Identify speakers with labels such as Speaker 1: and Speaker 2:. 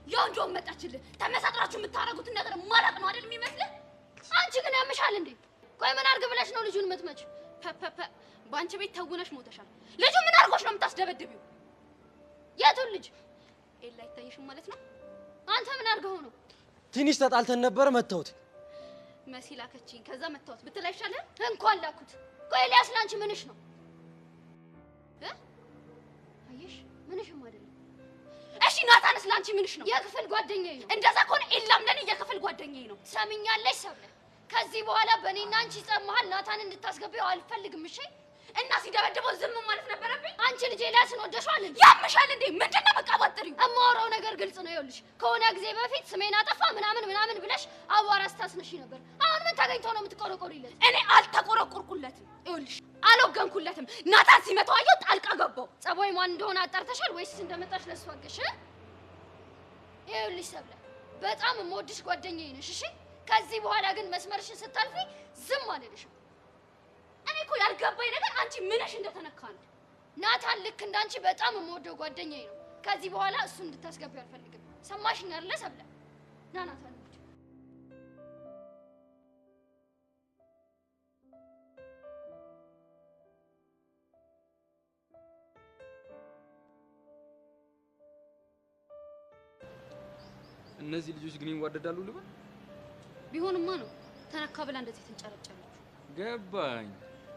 Speaker 1: ያው እንደውም መጣችልህ። ተመሳጥራችሁ የምታረጉትን ነገር ማላቅ ነው አይደል የሚመስልህ? አንቺ ግን ያምሻል እንዴ? ቆይ ምን አድርግ ብለሽ ነው ልጁን የምትመጪው? ፐ በአንቺ ቤት ተውነሽ ሞተሻል። ልጁ ምን አድርጎሽ ነው የምታስደበድቢው? የቱን ልጅ? ኤላ አይታይሽም ማለት ነው? አንተ ምን አድርገው ነው?
Speaker 2: ትንሽ ተጣልተን ነበር መታሁት።
Speaker 1: መሲ ላከችኝ፣ ከዛ መታሁት ብትል አይሻልህም? እንኳን ላኩት። ቆይ ኤልያስ ለአንቺ ምንሽ ነው? አየሽ ምንሽም አይደለም። እሺ ናታንስ ለአንቺ ምንሽ ነው? የክፍል ጓደኛዬ ነው። እንደዛ ከሆነ ኤላም ለኔ የክፍል ጓደኛዬ ነው። ሰሚኛለሽ ሰብለ፣ ከዚህ በኋላ በእኔና አንቺ ጸብ መሀል ናታን እንድታስገቢው አልፈልግም። እሺ? እና ሲደበድበው ዝም ማለት ነበረብኝ? አንቺ ልጅ ኤልያስን ወደሽዋል እንዴ? ያምሻል እንዴ? ምንድን ነው የምትቀባጥሪው? የማወራው ነገር ግልጽ ነው። ይኸውልሽ ከሆነ ጊዜ በፊት ስሜን አጠፋ ምናምን ምናምን ብለሽ አቧራ ስታስነሺ ነበር። አሁን ምን ተገኝቶ ነው የምትቆረቆሪለት? እኔ አልተቆረቆርኩለትም። ይኸውልሽ አልወገንኩለትም። ናታን ሲመታው አየሁ፣ ጣልቃ ገባሁ። ጸባይ ማን እንደሆነ አጣርተሻል ወይስ እንደመጣሽ ለእሱ አገሽ? ይኸውልሽ ሰብለ፣ በጣም የምወድሽ ጓደኛዬ ነሽ። እሺ? ከዚህ በኋላ ግን መስመርሽን ስታልፊ ዝም አልልሽም። እኔ እኮ ያልገባኝ ነገር አንቺ ምንሽ እንደተነካ ነው። ናታን ልክ እንዳንቺ በጣም የምወደው ጓደኛዬ ነው። ከዚህ በኋላ እሱን እንድታስገቢው አልፈልግም። ሰማሽኝ አይደለ ሰብለ? ና ናታን እንሂድ።
Speaker 3: እነዚህ ልጆች ግን ይዋደዳሉ ልበል?
Speaker 1: ቢሆንማ ነው ተነካ ብላ እንደዚህ ትንጨረጨረች።
Speaker 3: ገባኝ።